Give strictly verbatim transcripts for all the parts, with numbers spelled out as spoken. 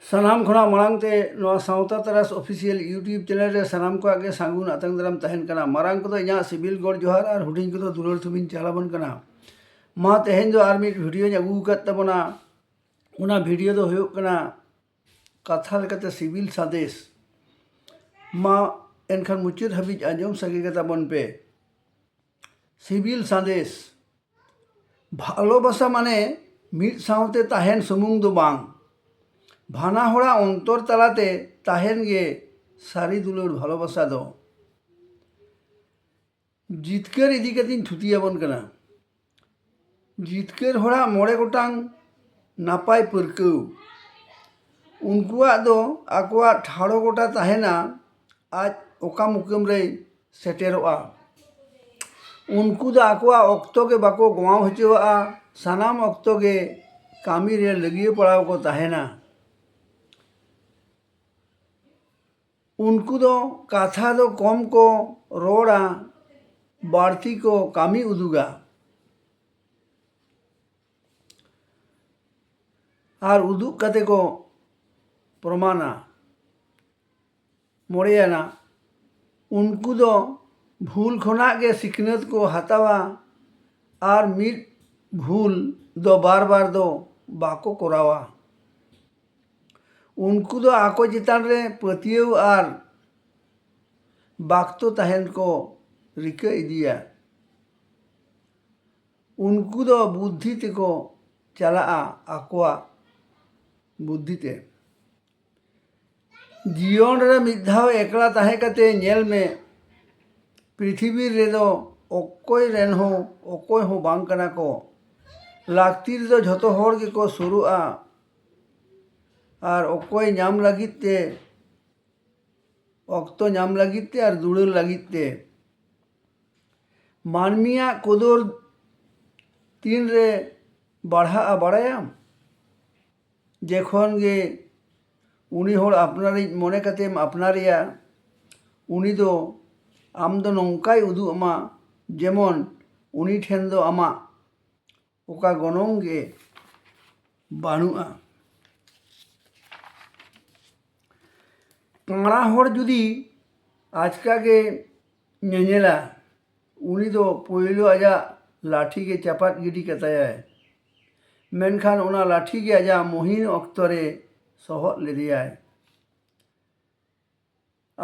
ᱥᱟᱱᱟᱢ ᱠᱷᱚᱱᱟᱜ ᱢᱟᱲᱟᱝ ᱛᱮ ᱱᱚᱣᱟ ᱥᱟᱶᱛᱟ ᱛᱟᱨᱟᱥ ᱚᱯᱷᱤᱥᱤᱭᱟᱞ YouTube ᱪᱮᱱᱮᱞ ᱨᱮ ᱥᱟᱱᱟᱢ ᱠᱚᱣᱟᱜ ᱜᱮ ᱥᱟᱹᱜᱩᱱ ᱟᱛᱟᱝ ᱫᱟᱨᱟᱢ ᱛᱟᱦᱮᱱ ᱠᱟᱱᱟ᱾ ᱢᱟᱨᱟᱝ ᱠᱚᱫᱚ ᱤᱧᱟᱹᱜ ᱥᱤᱵᱤᱞ ᱜᱚᱰ ᱡᱚᱦᱟᱨ ᱟᱨ ᱦᱩᱰᱤᱧ ᱠᱚᱫᱚ ᱫᱩᱞᱟᱹᱲ ᱛᱷᱩᱢᱤᱧ ᱪᱟᱞ ᱟᱵᱚᱱ ᱠᱟᱱᱟ᱾ ᱢᱟ ᱛᱮᱦᱮᱧ ᱫᱚ ᱟᱨ ᱢᱤᱫ ᱵᱷᱤᱰᱤᱭᱳᱧ ᱟᱹᱜᱩ ᱟᱠᱟᱫ ᱛᱟᱵᱚᱱᱟ᱾ ᱚᱱᱟ ᱵᱷᱤᱰᱤᱭᱳ ᱫᱚ ᱦᱩᱭᱩᱜ ᱠᱟᱱᱟ ᱠᱟᱛᱷᱟ ᱞᱮᱠᱟᱛᱮ ᱥᱤᱵᱤᱞ ᱥᱟᱸᱫᱮᱥ᱾ ᱢᱟ ᱮᱱᱠᱷᱟᱱ ᱢᱩᱪᱟᱹᱫ ᱦᱟᱹᱵᱤᱡ ᱟᱸᱡᱚᱢ ᱥᱟᱸᱜᱮ ᱠᱟᱛᱟ ᱵᱚᱱ ᱯᱮ᱾ ᱥᱤᱵᱤᱞ ᱥᱟᱸᱫᱮᱥ᱾ ᱵᱷᱟᱞᱚᱵᱟᱥᱟ ᱢᱟᱱᱮ ᱢᱤᱫ ᱥᱟᱶᱛᱮ ᱛᱟᱦᱮᱱ ᱥᱩᱢᱩᱝ ᱫᱚ ᱵᱟᱝ, ᱵᱷᱟᱱᱟ ᱦᱚᱲᱟᱜ ᱚᱱᱛᱚᱨ ᱛᱟᱞᱟᱛᱮ ᱛᱟᱦᱮᱱ ᱜᱮ ᱥᱟᱹᱨᱤ ᱫᱩᱞᱟᱹᱲ ᱵᱷᱟᱞᱚᱵᱟᱥᱟ ᱫᱚ᱾ ᱡᱤᱛᱠᱟᱹᱨ ᱤᱫᱤ ᱠᱟᱛᱮᱧ ᱛᱷᱩᱛᱤᱭᱟᱵᱚᱱ ᱠᱟᱱᱟ᱾ ᱡᱤᱛᱠᱟᱹᱨ ᱦᱚᱲᱟᱜ ᱢᱚᱬᱮ ᱜᱚᱴᱟᱝ ᱱᱟᱯᱟᱭ ᱯᱟᱹᱨᱠᱟᱹᱣ᱾ ᱩᱱᱠᱩᱣᱟᱜ ᱫᱚ ᱟᱠᱚᱣᱟᱜ ᱴᱷᱟᱲᱚ ᱜᱚᱴᱟ ᱛᱟᱦᱮᱱᱟ, ᱟᱡ ᱚᱠᱟ ᱢᱩᱠᱟᱹᱢ ᱨᱮᱭ ᱥᱮᱴᱮᱨᱚᱜᱼᱟ᱾ ᱩᱱᱠᱩ ᱫᱚ ᱟᱠᱚᱣᱟᱜ ᱚᱠᱛᱚ ᱜᱮ ᱵᱟᱠᱚ ᱜᱚᱣᱟᱣ ᱦᱚᱪᱚᱣᱟᱜᱼᱟ, ᱥᱟᱱᱟᱢ ᱚᱠᱛᱚ ᱜᱮ ᱠᱟᱹᱢᱤ ᱨᱮ ᱞᱟᱹᱜᱤᱭᱟᱹ ᱯᱟᱲᱟᱣ ᱠᱚ ᱛᱟᱦᱮᱱᱟ᱾ ᱩᱱᱠᱩ ᱫᱚ ᱠᱟᱛᱷᱟ ᱫᱚ ᱠᱚᱢ ᱠᱚ ᱨᱚᱲᱟ, ᱵᱟᱹᱲᱛᱤ ᱠᱚ ᱠᱟᱹᱢᱤ ᱩᱫᱩᱜᱟ᱾ ᱟᱨ ᱩᱫᱩᱜ ᱠᱟᱛᱮ ᱠᱚ ᱯᱨᱚᱢᱟᱱᱟ᱾ ᱢᱚᱬᱮᱭᱟᱱᱟ, ᱩᱱᱠᱩ ᱫᱚ ᱵᱷᱩᱞ ᱠᱷᱚᱱᱟᱜ ᱜᱮ ᱥᱤᱠᱷᱱᱟᱹᱛ ᱠᱚ ᱦᱟᱛᱟᱣᱟ ᱟᱨ ᱢᱤᱫ ᱵᱷᱩᱞ ᱫᱚ ᱵᱟᱨ ᱵᱟᱨ ᱫᱚ ᱵᱟᱠᱚ ᱠᱚᱨᱟᱣᱟ᱾ ᱩᱱᱠᱩ ᱫᱚ ᱟᱠᱚ ᱪᱮᱛᱟᱱ ᱨᱮ ᱯᱟᱹᱛᱭᱟᱹᱣ ᱟᱨ ᱵᱟᱠᱛᱚ ᱛᱟᱦᱮᱱ ᱠᱚ ᱨᱤᱠᱟᱹ ᱤᱫᱤᱭᱟ᱾ ᱩᱱᱠᱩ ᱫᱚ ᱵᱩᱫᱽᱫᱷᱤ ᱛᱮᱠᱚ ᱪᱟᱞᱟᱜᱼᱟ, ᱟᱠᱚᱣᱟᱜ ᱵᱩᱫᱽᱫᱷᱤ ᱛᱮ᱾ ᱡᱤᱭᱚᱱ ᱨᱮ ᱢᱤᱫ ᱫᱷᱟᱣ ᱮᱠᱞᱟ ᱛᱟᱦᱮᱸ ᱠᱟᱛᱮ ᱧᱮᱞ ᱢᱮ, ᱯᱨᱤᱛᱷᱤᱵᱤ ᱨᱮᱫᱚ ᱚᱠᱚᱭ ᱨᱮᱱ ᱦᱚᱸ ᱚᱠᱚᱭ ᱦᱚᱸ ᱵᱟᱝ ᱠᱟᱱᱟ ᱠᱚ᱾ ᱞᱟᱹᱠᱛᱤ ᱨᱮᱫᱚ ᱡᱷᱚᱛᱚ ᱦᱚᱲ ᱜᱮᱠᱚ ᱥᱩᱨᱩᱜᱼᱟ᱾ ᱟᱨ ᱚᱠᱚᱭ ᱧᱟᱢ ᱞᱟᱹᱜᱤᱫ ᱛᱮ, ᱚᱠᱛᱚ ᱧᱟᱢ ᱞᱟᱹᱜᱤᱫ ᱛᱮ ᱟᱨ ᱫᱩᱲᱟᱹᱲ ᱞᱟᱹᱜᱤᱫ ᱛᱮ᱾ ᱢᱟᱹᱱᱢᱤᱭᱟᱜ ᱠᱚᱫᱚᱨ ᱛᱤᱱᱨᱮ ᱵᱟᱲᱦᱟᱜᱼᱟ ᱵᱟᱲᱟᱭᱟᱢ? ᱡᱮᱠᱷᱚᱱ ᱜᱮ ᱩᱱᱤ ᱦᱚᱲ ᱟᱯᱱᱟᱨᱤᱡ ᱢᱚᱱᱮ ᱠᱟᱛᱮᱢ ᱟᱯᱱᱟᱨᱮᱭᱟ, ᱩᱱᱤ ᱫᱚ ᱟᱢ ᱫᱚ ᱱᱚᱝᱠᱟᱭ ᱩᱫᱩᱜ ᱟᱢᱟ, ᱡᱮᱢᱚᱱ ᱩᱱᱤ ᱴᱷᱮᱱ ᱫᱚ ᱟᱢᱟᱜ ᱚᱠᱟ ᱜᱚᱱᱚᱝ ᱜᱮ ᱵᱟᱹᱱᱩᱜᱼᱟ᱾ ᱠᱟᱬᱟ ᱦᱚᱲ ᱡᱩᱫᱤ ᱟᱪᱠᱟ ᱜᱮ ᱧᱮᱧᱮᱞᱟ, ᱩᱱᱤ ᱫᱚ ᱯᱳᱭᱞᱳ ᱟᱡᱟᱜ ᱞᱟᱴᱷᱤ ᱜᱮ ᱪᱟᱯᱟᱫ ᱜᱤᱰᱤ ᱠᱟᱛᱟᱭᱟᱭ᱾ ᱢᱮᱱᱠᱷᱟᱱ ᱚᱱᱟ ᱞᱟᱴᱷᱤ ᱜᱮ ᱟᱡᱟᱜ ᱢᱚᱦᱤᱱ ᱚᱠᱛᱚ ᱨᱮ ᱥᱚᱦᱚᱫ ᱞᱮᱫᱮᱭᱟᱭ᱾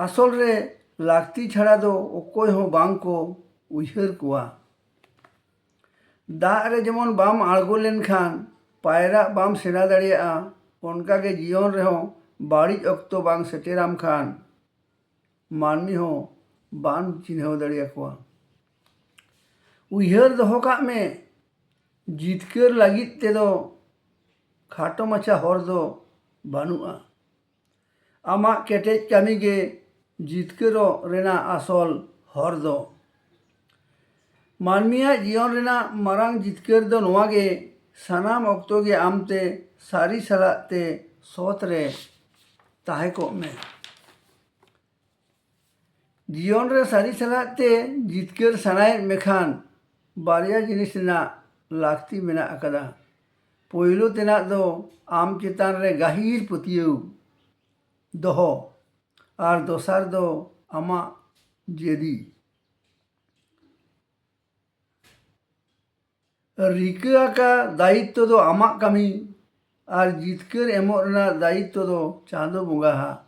ᱟᱥᱚᱞ ᱨᱮ ᱞᱟᱹᱠᱛᱤ ᱪᱷᱟᱲᱟ ᱫᱚ ᱚᱠᱚᱭ ᱦᱚᱸ ᱵᱟᱝ ᱠᱚ ᱩᱭᱦᱟᱹᱨ ᱠᱚᱣᱟ᱾ ᱫᱟᱜ ᱨᱮ ᱡᱮᱢᱚᱱ ᱵᱟᱢ ᱟᱬᱜᱚ ᱞᱮᱱᱠᱷᱟᱱ ᱯᱟᱭᱨᱟᱜ ᱵᱟᱢ ᱥᱮᱬᱟ ᱫᱟᱲᱮᱭᱟᱜᱼᱟ, ᱚᱱᱠᱟᱜᱮ ᱡᱤᱭᱚᱱ ᱨᱮᱦᱚᱸ ᱵᱟᱹᱲᱤᱡ ᱚᱠᱛᱚ ᱵᱟᱝ ᱥᱮᱴᱮᱨᱟᱢ ᱠᱷᱟᱱ ᱢᱟᱹᱱᱢᱤ ᱦᱚᱸ ᱵᱟᱢ ᱪᱤᱱᱦᱟᱹᱣ ᱫᱟᱲᱮᱭᱟᱠᱚᱣᱟ᱾ ᱩᱭᱦᱟᱹᱨ ᱫᱚᱦᱚ ᱠᱟᱜ ᱢᱮ, ᱡᱤᱛᱠᱟᱹᱨ ᱞᱟᱹᱜᱤᱫ ᱛᱮᱫᱚ ᱠᱷᱟᱴᱚ ᱢᱟᱪᱷᱟ ᱦᱚᱨ ᱫᱚ ᱵᱟᱹᱱᱩᱜᱼᱟ᱾ ᱟᱢᱟᱜ ᱠᱮᱴᱮᱡ ᱠᱟᱹᱢᱤ ᱜᱮ ᱡᱤᱛᱠᱟᱹᱨᱚᱜ ᱨᱮᱱᱟᱜ ᱟᱥᱚᱞ ᱦᱚᱨ ᱫᱚ᱾ ᱢᱟᱹᱱᱢᱤᱭᱟᱜ ᱡᱤᱭᱚᱱ ᱨᱮᱱᱟᱜ ᱢᱟᱨᱟᱝ ᱡᱤᱛᱠᱟᱹᱨ ᱫᱚ ᱱᱚᱣᱟ ᱜᱮ, ᱥᱟᱱᱟᱢ ᱚᱠᱛᱚ ᱜᱮ ᱟᱢᱛᱮ ᱥᱟᱹᱨᱤ ᱥᱟᱞᱟᱜ ᱛᱮ ᱥᱚᱛ ᱨᱮ ᱛᱟᱦᱮᱸ ᱠᱚᱜ ᱢᱮ᱾ ᱡᱤᱭᱚᱱ ᱨᱮ ᱥᱟᱹᱨᱤ ᱥᱟᱞᱟᱜ ᱛᱮ ᱡᱤᱛᱠᱟᱹᱨ ᱥᱟᱱᱟᱭᱮᱫ ᱢᱮᱠᱷᱟᱱ ᱵᱟᱨᱭᱟ ᱡᱤᱱᱤᱥ ᱨᱮᱱᱟᱜ ᱞᱟᱹᱠᱛᱤ ᱢᱮᱱᱟᱜ ᱟᱠᱟᱫᱟ᱾ ᱯᱳᱭᱞᱳ ᱛᱮᱱᱟᱜ ᱫᱚ ᱟᱢ ᱪᱮᱛᱟᱱ ᱨᱮ ᱜᱟᱹᱦᱤᱨ ᱯᱟᱹᱛᱭᱟᱹᱣ ᱫᱚᱦᱚ, ᱟᱨ ᱫᱚᱥᱟᱨ ᱫᱚ ᱟᱢᱟᱜ ᱡᱮᱫᱤ᱾ ᱨᱤᱠᱟᱹ ᱟᱠᱟᱫ ᱫᱟᱭᱤᱛᱛᱚ ᱫᱚ ᱟᱢᱟᱜ ᱠᱟᱹᱢᱤ, ᱟᱨ ᱡᱤᱛᱠᱟᱹᱨ ᱮᱢᱚᱜ ᱨᱮᱱᱟᱜ ᱫᱟᱭᱤᱛᱛᱚ ᱫᱚ ᱪᱟᱸᱫᱚ ᱵᱚᱸᱜᱟ ᱦᱟᱜ᱾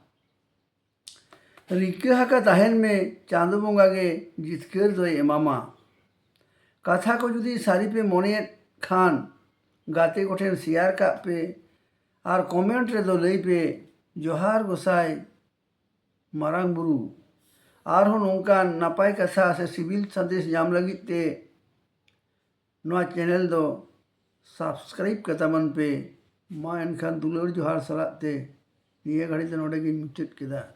ᱨᱤᱠᱟᱹ ᱟᱠᱟ ᱛᱟᱦᱮᱱ ᱢᱮ, ᱪᱟᱸᱫᱚ ᱵᱚᱸᱜᱟ ᱜᱮ ᱡᱤᱛᱠᱟᱹᱨ ᱫᱚᱭ ᱮᱢᱟᱢᱟ᱾ ᱠᱟᱛᱷᱟ ᱠᱚ ᱡᱩᱫᱤ ᱥᱟᱹᱨᱤ ᱯᱮ ᱢᱚᱱᱮᱭᱮᱫ ᱠᱷᱟᱱ, ᱜᱟᱛᱮ ᱠᱚᱴᱷᱮᱱ ᱥᱮᱭᱟᱨ ᱠᱟᱜ ᱯᱮ ᱟᱨ ᱠᱚᱢᱮᱱᱴ ᱨᱮᱫᱚ ᱞᱟᱹᱭ ᱯᱮ, "ᱡᱚᱦᱟᱨ ᱜᱚᱸᱥᱟᱭ ᱢᱟᱨᱟᱝ ᱵᱩᱨᱩ, ᱟᱨᱦᱚᱸ ᱱᱚᱝᱠᱟᱱ ᱱᱟᱯᱟᱭ ᱠᱟᱛᱷᱟ ᱥᱮ ᱥᱤᱵᱤᱞ ᱥᱟᱸᱫᱮᱥ ᱧᱟᱢ ᱞᱟᱹᱜᱤᱫ ᱛᱮ ᱱᱚᱣᱟ ᱪᱮᱱᱮᱞ ᱫᱚ ᱥᱟᱵᱥᱠᱨᱟᱭᱤᱵ ᱠᱟᱛᱟᱵᱚᱱ ᱯᱮ᱾" ᱢᱟ ᱮᱱᱠᱷᱟᱱ ᱫᱩᱞᱟᱹᱲ ᱡᱚᱦᱟᱨ ᱥᱟᱞᱟᱜ ᱛᱮ ᱱᱤᱭᱟᱹ ᱜᱷᱟᱹᱲᱤ ᱫᱚ ᱱᱚᱰᱮ ᱜᱤᱧ ᱢᱩᱪᱟᱹᱫ ᱠᱮᱫᱟ᱾